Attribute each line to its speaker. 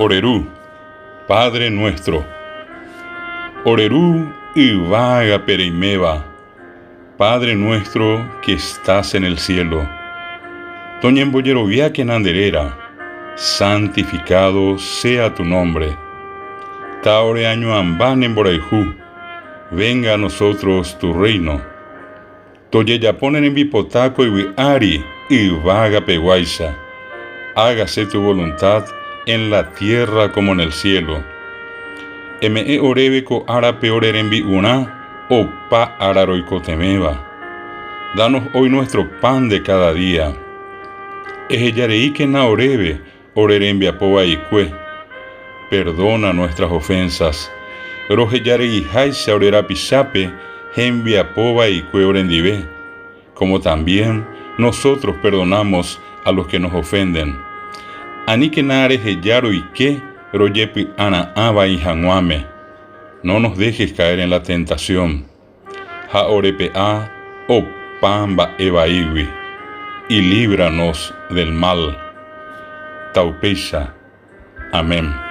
Speaker 1: Ore Ru, Padre nuestro. Ore Ru yvágape reiméva, Padre nuestro que estás en el cielo. Toñembojeroviákena nde réra, santificado sea tu nombre. Ta oreañuãmba ne mborayhu, venga a nosotros tu reino. Tojejapo ne rembipota ko yvy ári yvága peguáicha. Hágase tu voluntad en la tierra como en el cielo. Eme'ẽ oréve ko árape ore rembi'urã opa ára roikotevẽva. Danos hoy nuestro pan de cada día. Ehejareíkena oréve ore rembiapo vaikue. Perdona nuestras ofensas, rohejareiháicha ore rapichápe hembiapo vaikue orendive, como también nosotros perdonamos a los que nos ofenden. Aníkena reheja roike rojepy'ara'ã vai hag̃uáme. No nos dejes caer en la tentación. Ha orepe'a opa mba'e vaígui. Y líbranos del mal. Taupéicha. Amén.